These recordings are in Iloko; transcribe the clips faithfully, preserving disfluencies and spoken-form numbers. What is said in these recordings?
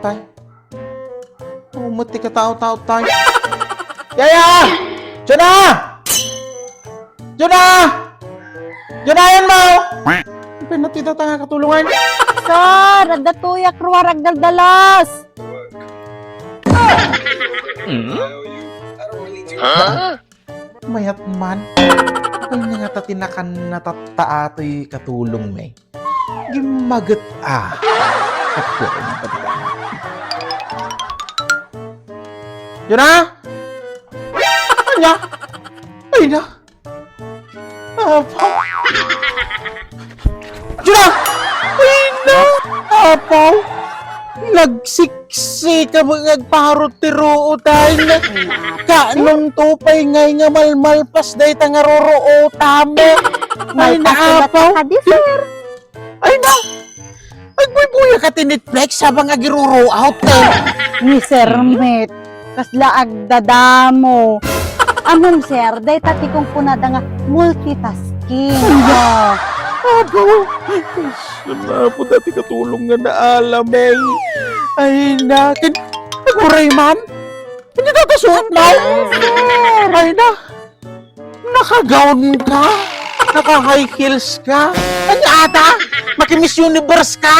Tay. Umot ti katao-tao tay. Yaya! Jona! Jona! Jona, yan mo! Pinatita ta nga katulungan. Sir, adda tuyak ruar agdaldalas. Mayat man. Ay nga ta tinakan natatta atoy katulong, may. Gimmaget a. Jona? Anya? Ay na. Apo. Jona! Ay na! Apo! Nagsiksi ka mo nga agparot ti ruotan. Kanong tupay ngay nga malmalpas dayta nga ruruotam. Ay na, Malpas ulit apo. Ka di, sir. Ay na! Agbuybuya ka ti Netflix habang agiruruot, eh. Ni Sir Met, kasla agdadamo. Ammom, sir, dayta ti kunkunada nga multitasking. Ay na! Apo! Ay, apo, dati katulong nga naalam, eh. Ay na! Kin-, aguray man! Hindi na kasuot mo? Sir! Ay na! Naka-gown ka? Naka-high heels ka? Anya ata? Maki-Miss Universe ka?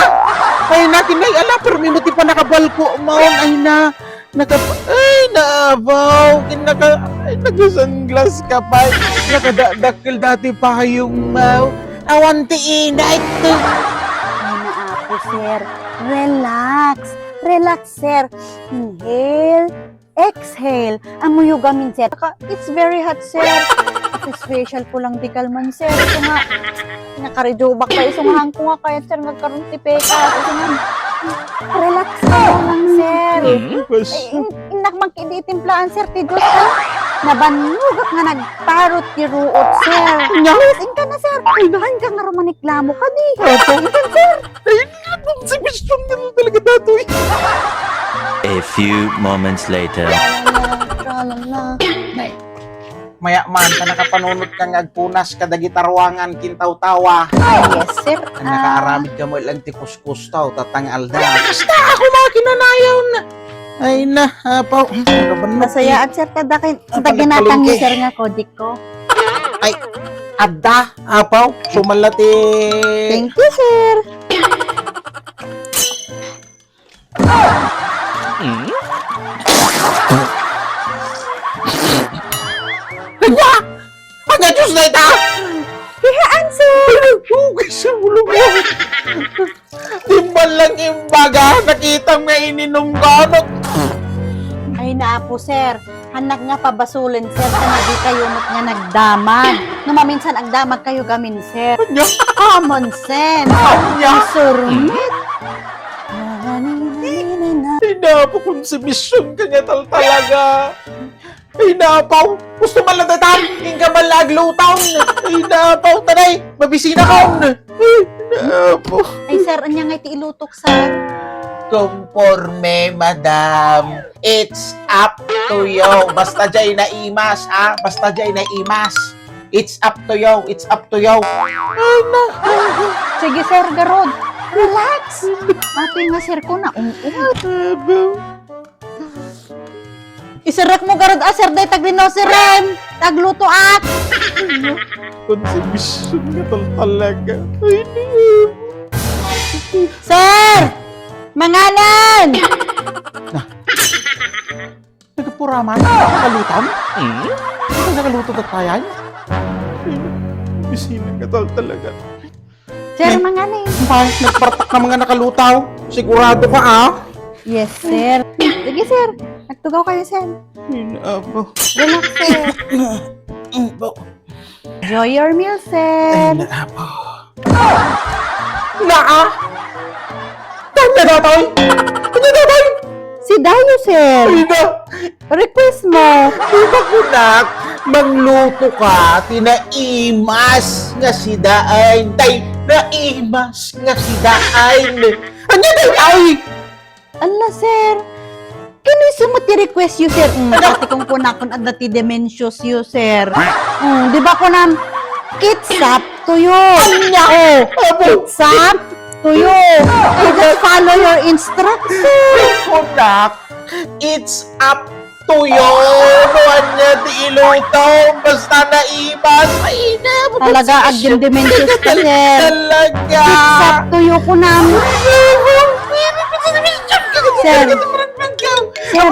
Ay na, kinay ala, pero may mati pa nakabalko mo. Ay na, naka, ay, naabaw. Kin-, naka, ay, naka-sunglass ka pa. Nakadadakkel dati payong mo. Awan ti init. Ay na, apo, sir. Relax. Relax, sir. Inhale. Exhale. Ammoyo gamin, sir. Saka, it's very hot, sir. Special ko lang di kalman, sir. Isu nga, nakarejubak pa. Isu nga hangko nga kayat, sir, nga agkaroon ti peka. Isu nga, relax ka lang, sir. Mm, bas- Ay, in-, innak man kidi timplaan, sir, ti Diyos, ha? Nabannogak nga nagparot ti ruot, sir. Nya? Please, inka na, sir. Ay, na. Hanggang nga rumaniklamo ka, di. Opo. Inka, sir. Ay, ang sibisyon nga talaga, datoy. A few moments later. Tralala. Nay, maya man, ta nakapanunot ka nga agpunas kadagita ruangan kin tawtawa. Ay, yes, sir. Ang nakaaramid ka mo ilan ti kuskus taw, tatang alda. Basta ako makinanayaw na. Ay na, apaw. Masayaan, sir, ta dakin. Ang ginatang ni sir nga kodik ko. Ay, adda, apaw. Sumala ti. Thank you, sir. Anya? Anya, Diyos na ita? Kihaan, sir. Ay, nagpugis sa ulo mo. Di man lang imbaga, nakita nga ininom ka, ano? Ay, naapo, sir. Hanak nga pabasulen, sir, ta nagikayo met nga nagdamag. No maminsan agdamag kayo gamin, sir. Anya? Common sense. Anya? Sir, met. Ay, napo, konsibisyon ka niya tal-, talaga. Ay, napaw! Gusto man lang datan! Inka man lang agluton! Ay, napaw! Tanay! Mabisina ka! Ay, napaw! Ay, sir, anya nga iti ilutok, sir? Conforme, madam. It's up to you. Basta jay naimas, ha? Basta jay naimas. It's up to you. It's up to you. Ay, na. Sige, sir, garod. Relax. Ati nga, sir, ko na, um, um. Aba. Iserrek mo garud a, sir, dayta grinosiren. Taglutoak. Konsibisyon nga tal-, talaga. Ay, di. Sir! Manganan! Na. Nagpuraman? Nakalutam? Hmm? Ano nakaluto ka tayan? Ay, na. Bisina ka tal-, talaga. Sir, Nay, mangani. Bay, nagpartak na mga nakalutaw. Sigurado ka, ah? Yes, sir. Sige, sir. Nagtugaw kayo, sir. Ay, naabo. Relax, sir. Naabo. Enjoy your meal, sir. Ay, naabo. Naa! Tanda na, Toy! Tanda na, Toy! Si Dayo, sir. Ay, na! Request mo. Di ba, kunak, mangluto ka ti naimas nga sidain? Tay, naimas nga sidain. Anya, tay, tay? Ala, sir. Kano isu met ti request yo, sir? Mm, ano? Pati kung kunakon adda ti dementia yo, sir. Mm, di ba kunam, It's up to you. Anya? Oh, it's up to you. You just follow your instruction. Correct. It's up to you. No ania ti iluto. Basta naibas. Ay, na, talaga, agdemdemensya ka, sir. Talaga. It's up to you, kunam. Sir. Sir.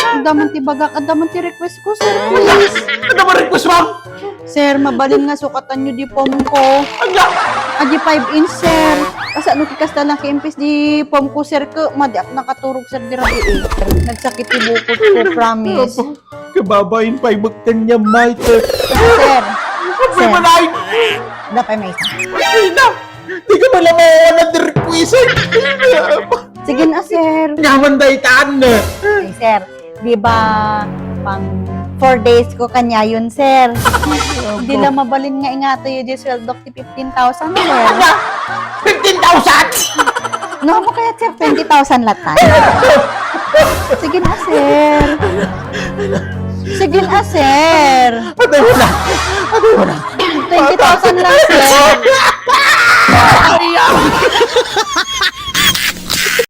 Adda man ti bagak, adda man ti request ko, sir, please. Ano ba request mo? Sir, mabalin nga sukatanyo di pom ko. Anya? Adi five inch, sir. Kasano ti kasta lang kaimpis di pom ko, sir, ket madiak nakaturog, sir, di rabii. Nagsakit ti bukod ko, promise. Apo, kababain pay magkanya, Mike. Sir. Apo, sir. Manay. Dapay, may isa. Ay, na. Di ka pala mawawalan ng request, eh. Sige na, sir. Nyaman daytan. Ay, sir. Di ba, pang four days ko kaniayon, sir. Di la mabalin nga ingatoyo di sweldo ti fifteen thousand, sir. Ano? Fifteen thousand? No, mo kaya, sir, twenty thousand latta. Sige na, sir. Sige na, sir. Patay mo na. Patay mo na. Twenty thousand lang, sir. Ay, ah.